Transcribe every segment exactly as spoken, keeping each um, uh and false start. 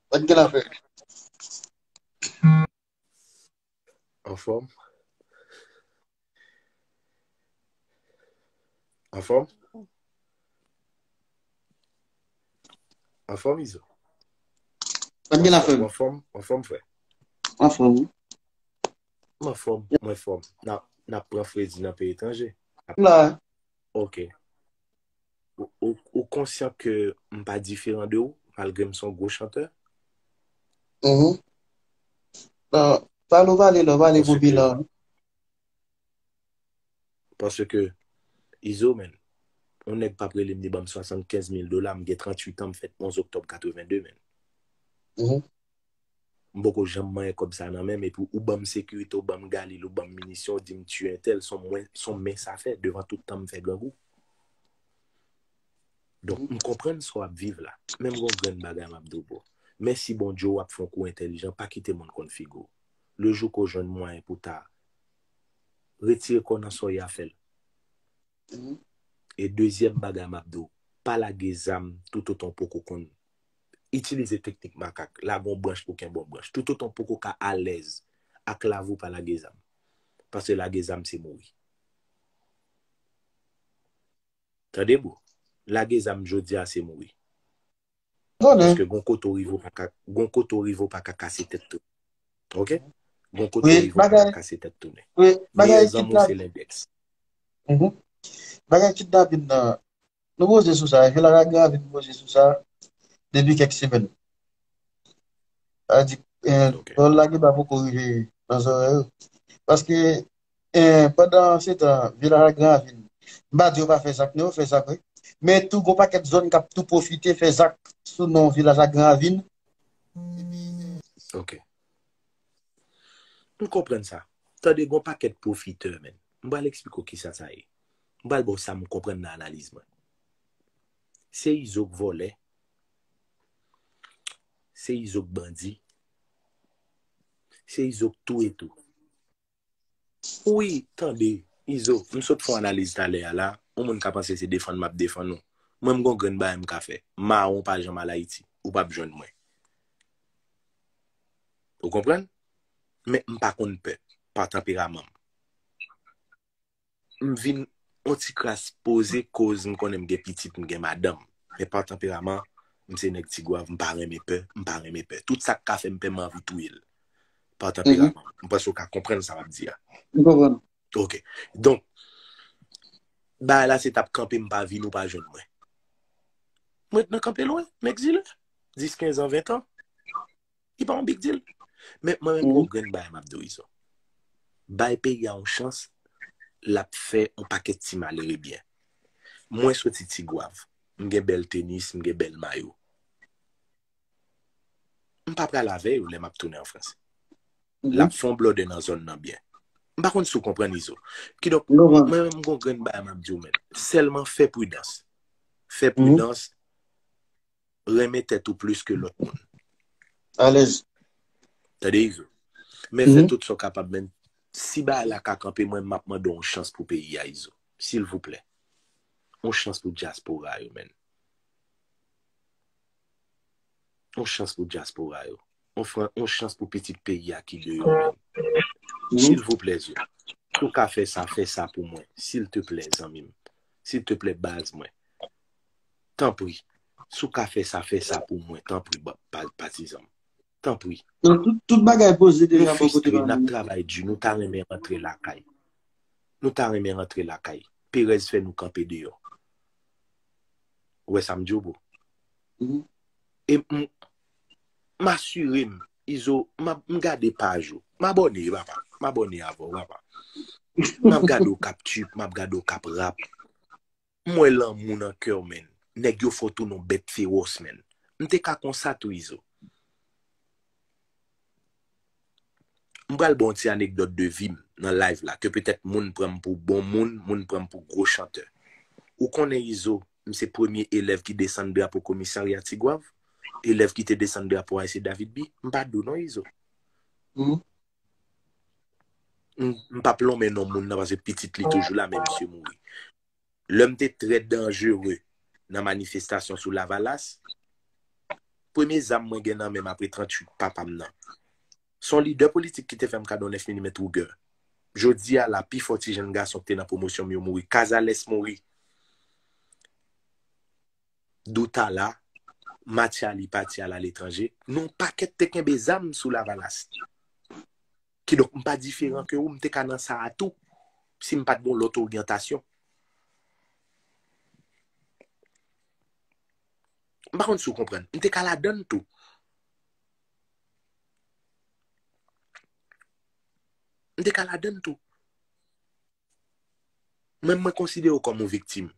Sa k gen afè? Anfòm? Anfòm? Anfòm, Izo? Sa k gen afè? Anfòm, anfòm, frè? Anfòm, wi. M anfòm, mwen fòm. N ap, n ap pran fredi nan peyi etranje. La. Ok. Ou, ou, ou konsyan ke m pa diferan de ou, malgre m se yon gwo chantè? Mhm. Non, pale ou pale la, ou pale pou bilan. Paske, Izo, men, yon nèg p ap rele m, li ban m swasannkenz mil dola, m gen tranntuit an, m fèt onz oktòb katrevenndez, men. Mhm. M poko janm manyen kòb sa nan men m, epi ou ban m sekirite, ou ban m galil, ou ban m minisyon, ou di m tiye entèl, se yon mwen, se yon men sa fè, devan tout tan m fè grangou. Donk, m konprann sa w ap viv la. Men m gon grenn bagay m ap di w, bro. Mèsi Bondye, w ap fè yon kou entèlijan, pa kite moun konn figi w. Le jou ke w jwenn mwayen pou ta retire kò w nan sa w ye a, fè l. Mhm. E dezyèm bagay m ap di w, pa lage zam toutotan w poko konn itilize teknik makak, lage yon branch pou kenbe yon branch. Toutotan w poko ka alèz ak lavi w, pa lage zam. Paske lage zam se mouri. Tande, bro. Lage zam jodi a se mouri. Konnen. Paske gon kote w rive w pa ka, gon kote w rive w pa ka kase tèt tou. Ok? Gon kote w rive w pa ka kase tèt tounen. Wi, bagay kidnapin. Meyè zanmi w se lendèks. Mhm. Bagay kidnapin nan, nou poze sou sa. Vilaj ak Granvin poze sou sa depi kèk semèn. Sa di, eh, ok, pawòl la genlè poko rive nan zòrèy yo. Paske, eh, pandan se tan, Vilaj ak Granvin, m pa di yo pa fè zak, non, yo fè zak, wi. Men tou, gon pakèt zòn k ap tou pwofite fè zak sou non Vilaj ak Granvin. Ok. M konprann sa. Tande, gon pakèt pwofitè, men. M pral eksplike w kisa sa ye. M pral ba w sa m konprann nan analiz mwen. Se Izo k vòlè. Se Izo k bandi. Se Izo k touye tou. Wi, tande, Izo, m sot fè yon analiz talè a la, yon moun ka panse se defann m ap defann ou. Mwen, m gon grenn bagay m ka fè. Mawon pa janm al Ayiti, ou p ap jwenn mwen. Ou konprann? Men m pa konn pè, pa tanperaman m. M vin yon ti kras poze koz m konnen m gen pitit, m gen madanm. Men pa tanperaman, m se nèg Tigwav, m pa renmen pè, m pa renmen pè. Tout sa k ka fè m pè, m anvi touye l. Pa tanperaman. M panse w ka konprann sa m ap di a. M konprann. Ok. Donk, bagay la se t ap kanpe, m pa vin, ou pa jwenn mwen. Mwen ret nan kanpe lwen, m egzile. Dis, kenz an, ven an. Li pa yon big deal. Men mwen menm, gon grenn bagay m ap di w, Izo. Bay peyi a yon chans, l ap fè yon pakèt ti malere byen. Mwen soti Tigwav. M gen bèl tenis, m gen bèl mayo. M pa pral avè yo lè m ap tounen an Frans. L ap fè yon blòdè nan zòn nan byen. M pa konn si w konprann, Izo. Kidonk, mwen menm, m gon grenn bagay m ap di w, men. Sèlman fè pridans. Fè pridans. Renmen tèt ou plis ke lòt moun. Alèz. Tande, Izo. Men fè tout sa w kapab, men si bagay la ka kanpe, mwen, m ap mande w yon chans pou peyi a, Izo. Silvouplè. Yon chans pou dyaspora yo, men. Yon chans pou dyaspora yo. Yon fran-, yon chans pou pitit peyi a ki deyò, men. Silvouplè, Izo. Si w ka fè sa, fè sa pou mwen. Silteplè, zanmi m. Silteplè, baz mwen. Tanpri. Si w ka fè sa, fè sa pou mwen. Tanpri, ba-, pa-, patizan m. Tanpri. Non, tout, tout bagay poze deja bò kote nou. Nou fristre, n ap travay di, nou ta renmen rantre lakay. Nou ta renmen rantre lakay. Perèz fè nou kanpe deyò. Ou wè sa m di w, bro? E m, m asire m, Izo, m ap, m gade paj ou. M abòne, papa. M abòne avè w, papa. M ap gade w k ap trip, m ap gade w k ap rap. M wè lanmou nan kè w, men. Nèg yo fè w tounen yon bèt fewòs, men. M te ka konsa tou, Izo. M pral ba w yon ti anekdòt de vi m nan live la, ke petèt moun pran m pou bon moun, moun pran m pou gwo chantè. Ou konnen, Izo, m se premye elèv ki desann drapo komisarya Tigwav? Elèv ki te desann drapo a se David B. M pa di w non, Izo. M, m p ap lonmen non moun nan, paske pitit li toujou la, men misye mouri. Lè m te trè danjere nan manifestasyon sou Lavalas, Premye zam mwen gen nan men m apre tranntuit papa m nan. Se yon lidè politik ki te fè m kado nèf milimèt Ruger. Jodi a la, pifò ti jenn gason ki te nan pwomosyon m yo mouri. Cazares mouri. Doutala, Mathiali pati al aletranje. Nou pakèt te kenbe zam sou Lavalas. Kidonk, m pa diferan ke ou, m te ka nan sa a tou, si m pa t gen yon lòt oryantasyon. M pa konn si w konprann. M te ka ladann tou. M te ka ladann tou. Mwen, mwen konsidere w kòm yon viktim.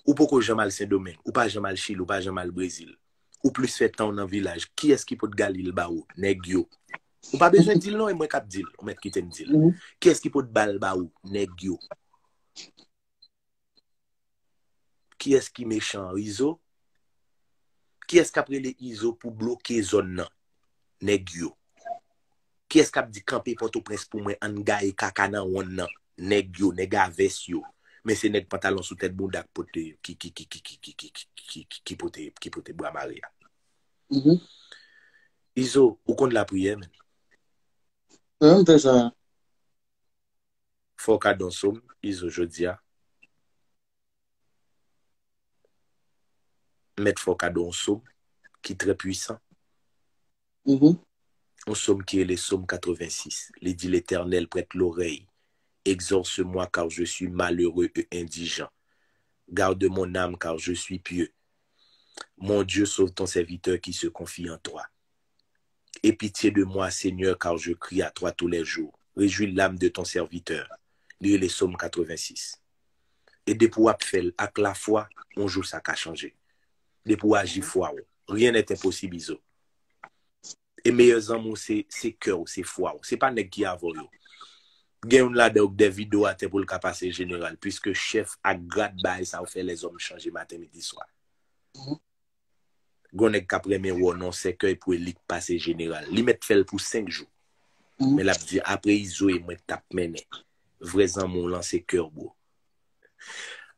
Ou poko janm al Sendomeng, ou pa janm al Chili, ou pa janm al Brezil. Ou plis fè tan w nan vilaj. Kiyès ki pot Galil ba ou? Nèg yo. Ou pa bezwen di l non, e mwen k ap di l. Ou mèt kite m di l. Kiyès ki pot bal ba ou? Nèg yo. Kiyès ki mechan an? Izo? Kiyès k ap rele Izo pou bloke zòn nan? Nèg yo. Kiyès k ap di kanpe Pòtoprens pou mwen, ann gaye kaka nan wonn nan? Nèg yo, nèg a vès yo. Men se nèg pantalon sou tèt bounda k pote, ki, ki, ki, ki, ki, ki, ki, ki, ki, ki pote, ki pote bwa mare a. Izo, ou konn lapriyè, men. Mwen, m fè sa. Fò w ka don sòm, Izo, jodi a. Mèt fò kado yon sòm ki trè pwisan. Yon sòm ki rele Sòm katrevensis. Li di, L'Éternel, prête l'oreille, exauce-moi, car je suis malheureux et indigent. Garde mon âme, car je suis pieux. Mon Dieu, sauve ton serviteur qui se confie en toi. Aie pitié de moi, Seigneur, car je crie à toi tous les jours. Réjouis l'âme de ton serviteur. Li rele Sòm katrevensis. E depi w ap fè l ak lafwa, yon jou sa ka chanje. Depi w aji fwa w, rien n'est impossible, Izo. E meyè zanmi w se, se kè w, se fwa w. Se pa nèg ki avè w yo. Gen youn ladan yo k dèyè rido atè pou l ka pase jeneral, piske chèf ak grad bagay sa yo fè lèzòm chanje maten, midi, swa. Gon nèg k ap renmen wè w nan sèkèy pou elit pase jeneral. Li mèt fè l pou senk jou. Men l ap di, apre Izo e mwen k t ap mennen. Vrè zanmi w lan se kè w, bro.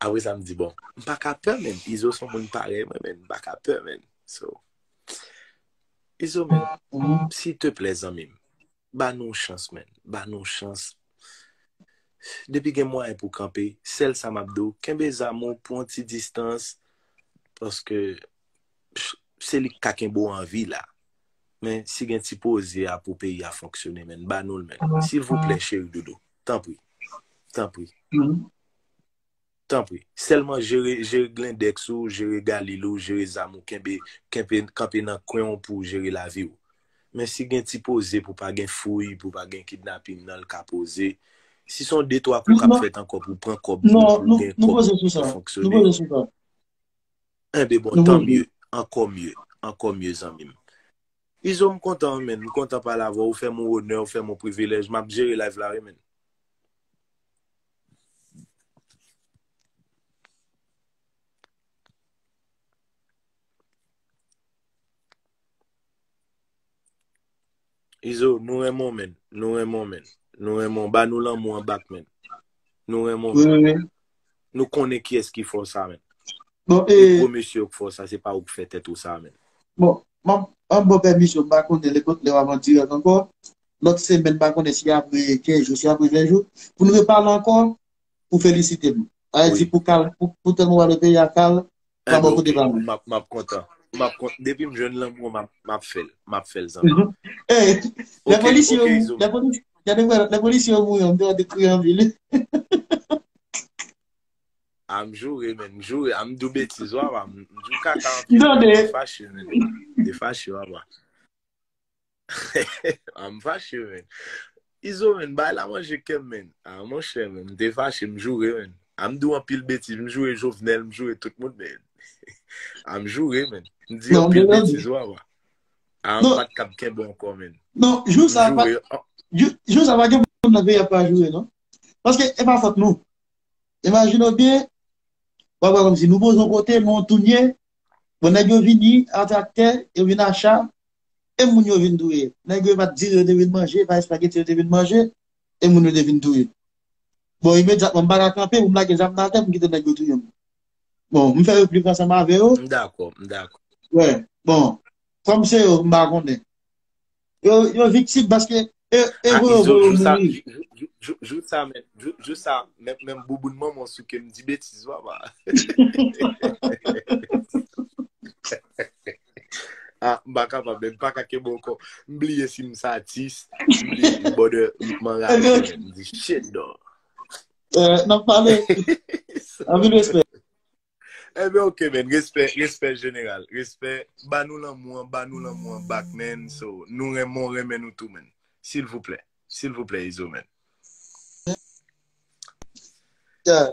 Apre sa, m di, bon, m pa ka pè, men. Izo se yon moun parèy mwen, men. M pa ka pè, men. So, Izo, men, silteplè, zanmi m, ba nou chans, men. Ba nou chans. Depi gen mwayen pou kanpe, sèl sa m ap di w, kenbe zam ou, pran ti distans, paske se li k ka kenbe w an vi la. Men si gen ti poze a pou peyi a fonksyone, men, ba nou l, men. Silvouplè, cheri doudou. Tanpri. Tanpri. Tanpri. Sèlman jere, jere glendèks ou, jere galil ou, jere zam ou, kenbe, kenbe, kanpe nan kwen w pou w jere lavi w. Men si gen ti poze pou pa gen fouy, pou pa gen kidnaping nan, l ka poze. Si se yon de twa kou k ap fèt ankò pou pran kòb pou, pou gen kòb pou fonksyone. Enben bon, tan mye, ankò mye, ankò mye, zanmi m. Izo, m kontan, men, m kontan pale avè w, ou fè m yon onè, ou fè m yon privilèj, m ap jere live la, wi, men. Izo, nou renmen w, men. Nou renmen w, men. Nou renmen w. Ba nou lanmou an bak, men. Nou renmen w, men. Nou konnen kiyès ki fè w sa, men. Bon, e, e gwo mesye yo k fè w sa, se pa ou k fè tèt ou sa, men. Bon, m ap, m ap ba w pèmisyon, m pa konnen lè, lè w ap an dirèk ankò. Lòt semèn, m pa konnen si apre kenz jou, si apre ven jou, pou nou repale ankò, pou felisite m. Sa vle di pou kal, pou, pou tèlman w ale peyi a kal, pa bò kote pa mwen. M ap, m ap kontan. M ap kontan. Depi m jwenn lanmou, m ap, m ap fè l. M ap fè l, zanmi. Ey, lè polisye yo, lè polisye, gade, lè polisye yo mouri, m te kriye anpil. A, m joure, men, m joure. A, m di w betiz, wa, wa. M di w kaka anpil, men. M te fache, men. M te fache, wa, wa. A, m fache, men. Izo, men, bay la manje kè m, men. A, monchè, men, m te fache, m joure, men. A, m di w anpil betiz, m joure Jovenel, m joure tout moun, men. A, m joure, men. M di anpil betiz, wa, wa. A, m pa t kab kenbe ankò, men. Non, jou sa pa, jou, jou sa pa gen moun nan peyi a pa joure, non. Paske e pa fòt nou. Imajine w byen, w ap wè kòmsi nou poze yon kote, nou antounye, bon, nèg yo vini, a traktè, yo vin a cha, e moun yo vin touye. Nèg yo e pa t diri yo te vin manje, e pa espageti yo te vin manje, e moun yo te vin touye. Bon, imedyatman, m pa ka kanpe pou m lage zam nan atè pou m kite nèg yo touye m. Bon, m fè replik ansanm avè yo. M dakò, m dakò. Wè, bon, kòm se yo, m pa konnen. Yo, yo viktim paske e, e Ah, voye Izo, voye jou sa, mouri. Jou, jou, jou, jou sa, men, jou, jou sa, men, men bouboun manman sou ke m di betiz, papa. Ah, m pa kapab, men m pa ka kenbe ankò. M bliye si m satis, m bliye, brother, m anraje, men m di shit, dog. Eh, n ap pale. Anpil respè. Ebyen, ok, men, respè, respè jeneral, respè, ba nou lanmou an, ba nou lanmou an back, man, so, nou renmen, renmen nou tou, man, silvouplè, silvouplè, Izo, man. Yeah.